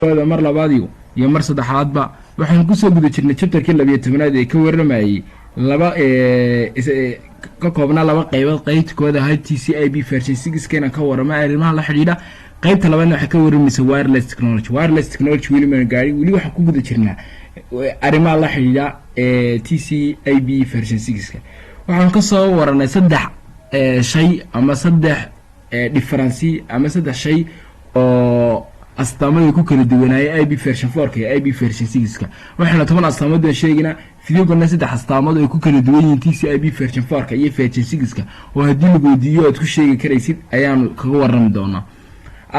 Mar labaad iyo mar saddexaadba waxaan kusoo guda jirnay chapterkii 12aad ee ka warramayay laba ka koobnaa laba qaybood. Qaybta koowaad ahayd TCP/IP version 6 keena ka warrama arrimaha la xidhiidha. Qaybta labaadna waxay ka warramaysa wireless technology. Wireless technology weli maan gaadhin, weli waxaan ku guda jirnaa arrimaha la xidhiidha TCP/IP version 6-ka. Waxaan kasoo waranay saddex shay ama saddex difference ama saddex shay oo astaamada ku kala duwanaayay IP version 4-ka iyo IP version 6-ka. Waxaana 10 astaamood baan sheegaynaa videogana, saddex astaamood ay ku kala duwan yihiin TCP/IP version 4-ka iyo version 6-ka oo haddii lagu weydiiyo aad ku sheegi karaysid ayaanu kaga warrami doonaa.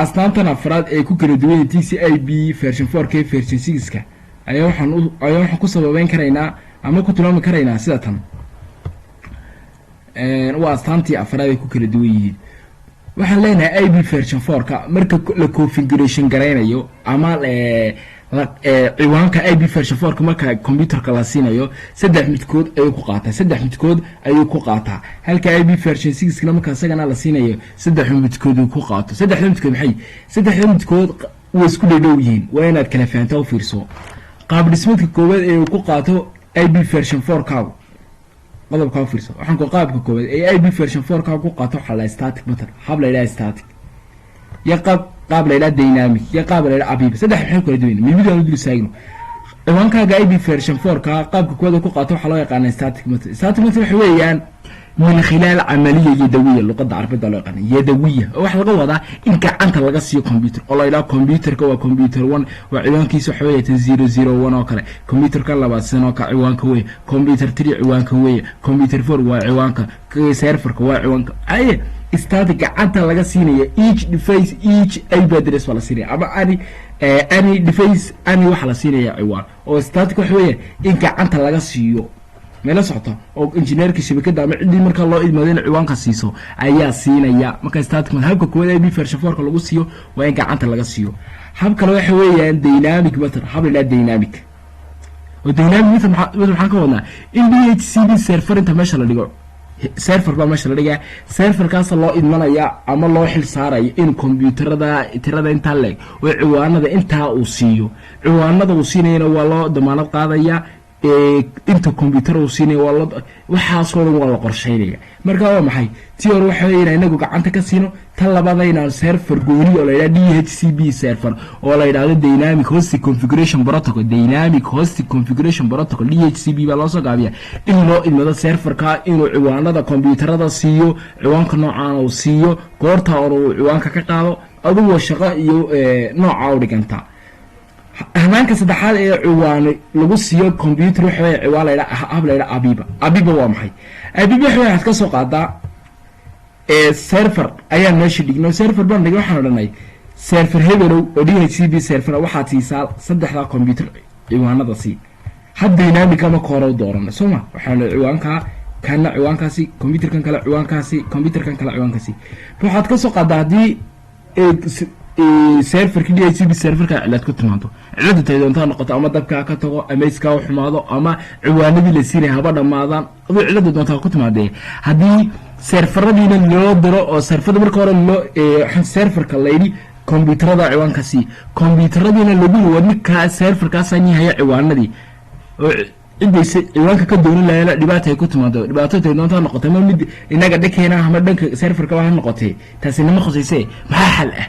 Astaantan afraad ee ku kala duwan yihiin TCP/IP version 4-ka iyo version 6-ka ayaa waxaan ku sababeyn karaynaa ama ku tilmaami karaynaa sida tan. Waa astaantii afraad ay ku kala duwan yihiin. Waxaan leenahay IP version 4-ka marka la configuration garaynayo ama ciwaanka IP version 4-ka marka computerka la siinayo, saddex midkood ayuu ku qaataa, saddex midkood ayuu ku qaataa, halka IP version 6-kana marka isagana la siinayo saddex midkood uu ku qaato. Saddexda midkood maxay? Saddexda midkood way isku dhadhow yihiin, waa inaad kala fahantaa. U fiirso qaab dhismeedka koowaad ee uu ku qaato IP version 4-kaagu. Qodobkaa u fiirso. Waxaan ku qaabka koowaad ee IP version 4-ka ku qaato waxaa la static method, hab la yidhaha static iyo qaab la yidhaha dynamic iyo qaab la yidhaha APIPA. Saddex maxay kala duwan? Mid aan u dul istaagno. Ciwaankaaga IP version 4-ka qaabka koowaad ku qaato waxaa loo yaqaana static method. Static method waxa weeyaan من خلال عملية يدوية, luqada carabida loo yaqaana يدوية, oo waxaa laga wadaa in gacanta laga siiyo computer oo la yidhaha computerka waa computer one, waa ciwaankiisa waxa weeye tan 001 oo kale, computerka labaad sidan oo kale ciwaanka weeye, computer three ciwaanka weeye, computer four waa ciwaanka, serverka waa ciwaanka. Aye, static gacanta laga siinaya, each device each IP address baa la siinaya ama any device any waxa la siinaya ciwaan. Oo static waxa weeye in gacanta laga siiyo meelo socota oo injineerka shabakada ama ciddii markaa loo idmaado in ciwaanka siiso ayaa siinaya. Marka static habka koowaad IP version 4-ka lagu siiyo waa in gacanta laga siiyo. Hab kale waxa weeyaan dynamic method, hab la yidhaha dynamic. Oo dynamic method maxaan ka wadnaa? In DHCP server inta meesha la dhigo, server baa meesha la dhigaa, serverkaasa loo idmanaya ama loo xil saarayo in computerada tirada intaa leeg oo ciwaanada intaa uu siiyo. Ciwaanada uu siinayana waa loo damaanad qaadaya, inta computer uu siinaya waa loo, waxaasoo dhan waa la qorsheynaya. Marka waa maxay? Tii hore waxa wey inaan inagu gacanta ka siino. Tan labaada inaan server gooni oo la yidhaha DHCP server oo la yidhahdo Dynamic Host Configuration Protocol, Dynamic Host Configuration Protocol, DHCP baa loo soo gaabiya, in loo idmado serverka inuu ciwaanada computerada siiyo, ciwaanka noocaan uu siiyo, goorta or uu ciwaanka ka qaado, adugo shaqo iyo nooca u dhiganta. Hanaanka saddexaad ee ciwaan lagu siiyo computer waxa wey ciwaan la yidhaha hab la yidhaha APIPA. APIPA waa maxay? APIPA waxa wey waxaad ka soo qaadaa server ayaan meesha dhignay, server baan dhignay. Waxaan odhanay server hebelow oo DHCP server waxaad siisaa saddexda computer ciwaanada sii. Hab dynamic ama hore u dooranay, soo ma? Waxaan ciwaankaa kana ciwaankaasi, computerkan kale ciwaankaasi, computerkan kale ciwaankaasi. Waxaad ka soo qaadaa haddii serverka DHCP serverka cilaad ku timaado, cilada tay doontaa noqoto, ama dabkaa ka tago ama iskaa xumaado ama ciwaanadii la siinaya haba dhamaadaan, aduu cilada doontaa ku timaadee, haddii serveradiina loo diro oo serverada marka hore loo serverka layidhi computerada ciwaanka sii, computeradiina lagu war ninkaa serverkaasaa haya ciwaanadii oo ciddaysa ciwaanka ka doonin lahayna dhibaata ay ku timaado, dhibaato tay doontaa noqotay, ama mid inaga dhankeena ama dhanka serverkaba ha noqotay, taasi nama khusayse. Maxaa xal ah?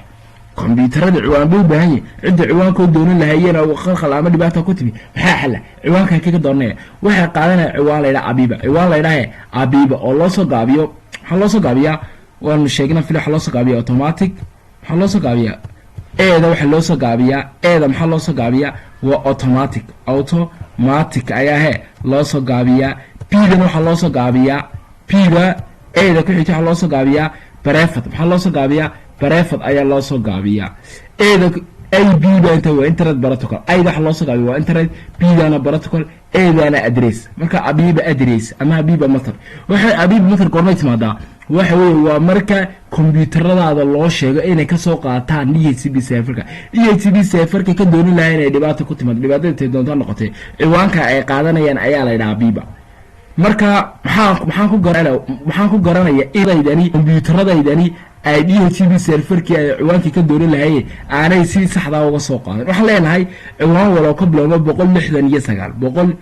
Kombyuutarada ciwaan bay u baahan yihin, cidda ciwaankoo doonin lahayena khalkhal ama dhibaata ku timi. Maxaa xal ah? Ciwaanka kaga dooranaya waxay qaadanaya ciwaan la ydhaha APIPA, ciwaan la ydhaha APIPA oo loo soo gaabiyo. Maxaa loo soo gaabiyaa? Waanu sheegna fil. Waxaa loo soo gaabiya automatic. Maxaa loo soo gaabiyaa? A-da waxaa loo soo gaabiyaa, A-da maxaa loo soo gaabiyaa? Waa automatic. Automatic ayaa he loo soo gaabiyaa. P-dana waxaa loo soo gaabiyaa, P-da A-da ku xigta waxaa loo soo gaabiyaa private. Maxaa loo soo gaabiyaa? Private ayaa loo soo gaabiyaa. A-da I P ba inta waa internet protocol. I-da waxaa loo soo gaabiya waa internet, P-dana protocol, A-dana address. Marka APIPA address ama APIPA method, waxay APIPA method goormay timaadaa? Waxa weeye waa marka kombyuutaradaada loo sheego inay kasoo qaataan DHCP serverka, DHCP serverka ka doonin lahaa inay dhibaata ku timaado, dhibaatada intay doontaa noqotay, ciwaanka ay qaadanayaan ayaa la yidhaha APIPA. Marka maxaa maxaan ku garan maxaan ku garanaya inaydani kombyuutaradaydani Ay DHCP serverkii ay ciwaankii ka dooran lahaye aanay si saxdaa uga soo qaadan. Waxaan leenahay ciwaan waloo ka bilowma 169,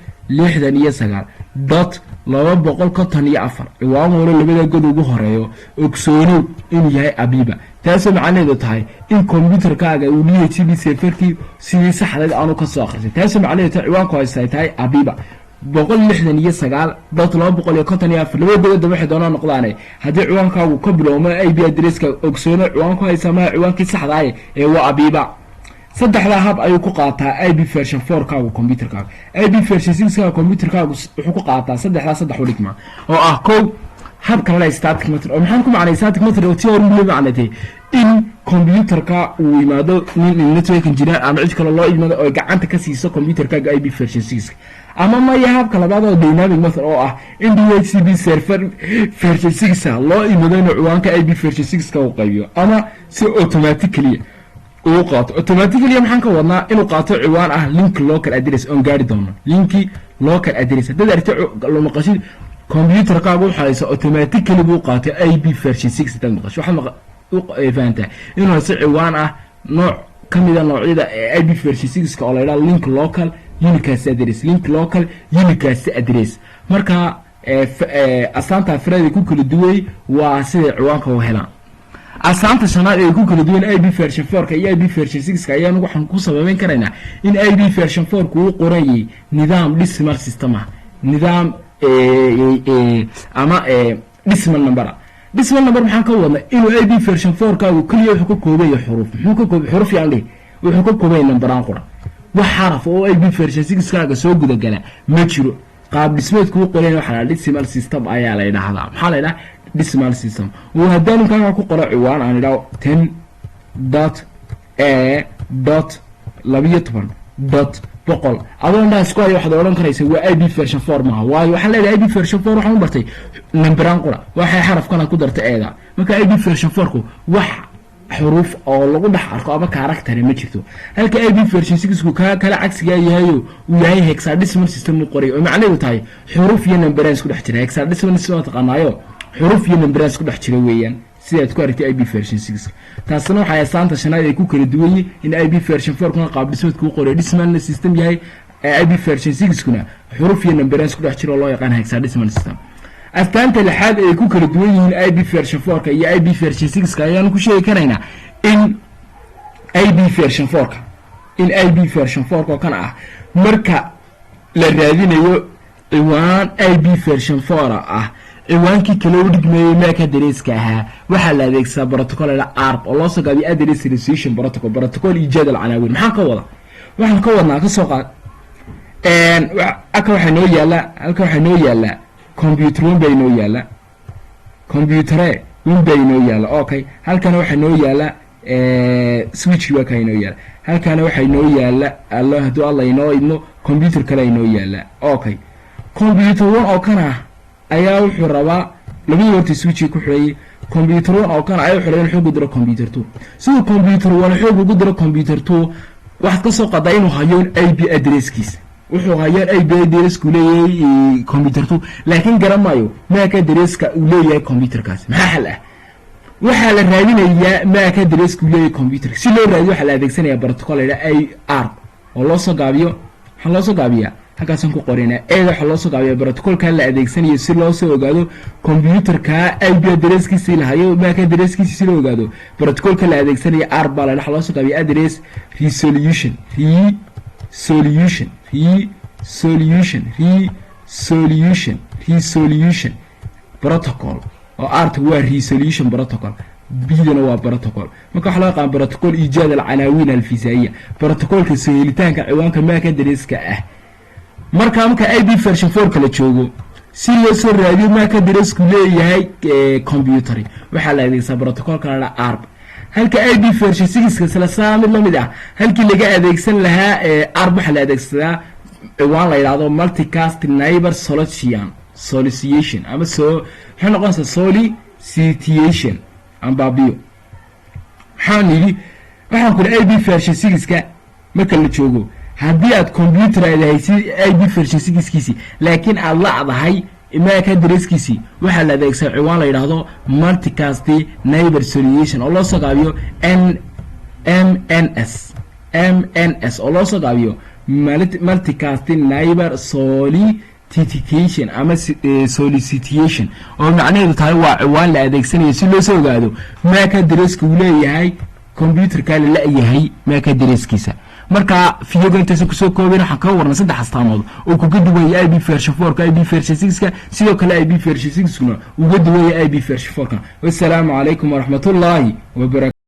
169.254, ciwaan walo labada god ugu horeeyo, ogsoonow inuu yahay APIPA, taasoo macnaheedu tahay in computerkaaga uu DHCP serverkii sidii saxdeed aanu ka soo akhrisay, taasoo macnaheedu tahay ciwaanku haysta tahay APIPA, 169.254. Labada gododa waxay doonaan noqdaane, haddii ciwaankaagu ka bilowmo IP addresska, ogsoono ciwaanku haysa maha ciwaankii saxdaaye ee waa APIPA. Saddexdaa hab ayuu ku qaataa IP version 4 kaagu computerkaaga. IP version 6 kaaga computerkaagu wuxuu ku qaataa saddexdaa saddex u dhigma, oo ah kow, habka la static method. Oo maxaan ku macnay static method? Oo tii hore ugu macnatay in computerka uu yimaado nin network engineer ama cid kale loo yimaado oo gacanta ka siiso computerkaaga IP version 6, ama maya, habka labaad oo dynamic method, oo ah in DHCP server version 6 loo imado inuu ciwaanka IP version 6 ka uu qaybiyo, ama si automatically uu qaato. Automatically maxaan ka wadnaa? Inuu qaato ciwaan ah link local address oon gaari doono. Link local address haddaad aragto, maqashid computerkaagu wuxuu haysa automatically buu qaatay IP version 6, haddaad maqasho, waxaad fahantaa inuu haysto ciwaan ah nooc kamida noocyada IP version 6 oo la yidhaha link local unicast address, link local unicast address. Marka astaanta afraad ay ku kala duway waa siday ciwaanka u helaan. Astaanta shanaad ay ku kala duwan IP version 4-ka iyo IP version 6-ka ayaan waxaan ku sababeyn karaynaa in IP version 4-ka uu qoranyay nidaam decimal system ah, nidaam ama decimal number. Decimal number maxaan ka wadnaa? Inuu IP version 4-kaagu keliya wuxuu ka koobaya xuruuf. Muxuu ka koob xuruuf yaan dhihi? Wuxuu ka koobaya numberaan qura. Wax xaraf oo IP version 6-kaaga soo gudagala ma jiro. Qaab dhismeedku u qorayn waxaa la decimal system ayaa la yidhaahdaa. Maxaa la yidhaha? Decimal system. Oo haddaan ninkaan ku qoro ciwaan aan idhaho 10.A.12.100, adoo indhaha isku haya, waxaad odhan karaysa waa IP version 4 maaha. Waayo, waxaan leedahay IP version 4 waxaan u bartay numberaan qura, waxay xarafkana ku dartay eeda. Marka IP version 4-ku wax xuruuf oo lagu dhex arko ama character ma jirto, halka IP version 6-ku ka kala cagsigaa yahayo uu yahay hexadecimal system uu qoray, oo macnaheedu tahay xuruuf iyo numberaan isku dhex jira. Hexadecimal system waa taqaanaayo, xuruuf iyo numberaan isku dhex jira weeyaan, sidaad ku aragtay IP version 6. Taasna waxay astaanta shanaad ay ku kala duwan yihiin in IP version 4 kuna qaab dhismeedku u qoray decimal system yahay, IP version 6 kuna xuruuf iyo numberaan isku dhex jira oo loo yaqaan hexadecimal system. Astaanta lixaad ay ku kala duwan yihiin IP version 4-ka iyo IP version 6-ka ayaanu ku sheegi karaynaa in IP version 4-ka oo kan ah, marka la raadinayo ciwaan IP version 4 ah, ciwaankii kale u dhigmeeyey MAC addresska ahaa, waxaa la adeegsadaa protocol la ARP, oo loo soo gaabiyo address resolution protocol, protocol iijaad alcanaawiin. Maxaan ka wada? Waxaan ka wadnaa, ka soo qaad, halka waxaa noo yaallaa computer one baa inoo yaalla, computer one baa inoo yaalla. Okay, halkana waxaa noo yaalla switchki, waa kaa inoo yaalla. Halkana waxaa inoo yaalla, allo hadduu Alla inoo idmo, computer kale inoo yaalla. Okay, computer one oo kan ah ayaa wuxuu rabaa labadii horta switchki ku xidhayay. Computer one oo kan ayaa wuxuu rabaa in xoog u diro computer two. Siduu computer one xoog ugu diro computer two, waxaad ka soo qadaa inuu hayo IP addresskiisa. Wuxuu hayaan IP addressku leeyahay computer two, laakiin garan maayo MAC addresska uu leeyahay computerkaasi. Maxaa xal ah? Waxaa la raadinayaa MAC addresska uu leeyahay computerka. Si loo raadiyo waxaa la adeegsanaya protocol la yidhaha ARP, oo loo soo gaabiyo, waxaa loo soo gaabiyaa, halkaasaan ku qoraynaa eeda, waxaa loo soo gaabiyaa protocolka la adeegsanayo si loo soo ogaado computerka IP addresskiisii la hayo, MAC addresskiisi si loo ogaado. Protocolka la adeegsanaya ARP baa la, waxaa loo soo gaabiya address resolution, resolution, resolution, resolution, resolution protocol, oo ARP waa resolution protocol, P-dana waa protocol. Marka waxaa loo yaqaan protocol iijaad alcanaawiin alfisaa'iya, protocolka soo helitaanka ciwaanka MAC addresska ah. Marka IP version 4 kala joogo, si loo soo raadiyo MAC addressku leeyahay computer, waxaa la adeegsadaa protocolka la ARP, halka IP version 6-ka isla saa mid lamid ah, halkii laga adeegsan lahaa ARP, waxaa la adeegsadaa ciwaan la yidhahdo multicast neighbor solution, solicitation, ama soo waxay noqonaysaa solicitation ambaabiyo. Waxaan yidhi, waxaan ku IP version 6-ka marka la joogo, haddii aad computer aad haysid IP version 6-kiisi, laakiin aad la'dahay MAC addresskiisii waxaa la adeegsadaa ciwaan la yidhaahdo multicast neighbor solicitation, oo loo soo gaabiyo MNS, MNS, oo loo soo gaabiyo multicast neighbor solicitation ama solicitation, oo macnaheedu tahay waa ciwaan la adeegsanayo si loo soo ogaado MAC addresska uu leeyahay computerka la la-yahay MAC addresskiisa. Marka videoga intaysan kusoo koobin, waxaan kaga warnay saddex astaamood oo kuga duwanya IP version 4-ka IP version 6-ka, sidoo kale IP version 6-kuna uga duwanya IP version 4-ka. Wassalaamu calaykum waraxmatullaahi wabarakatu.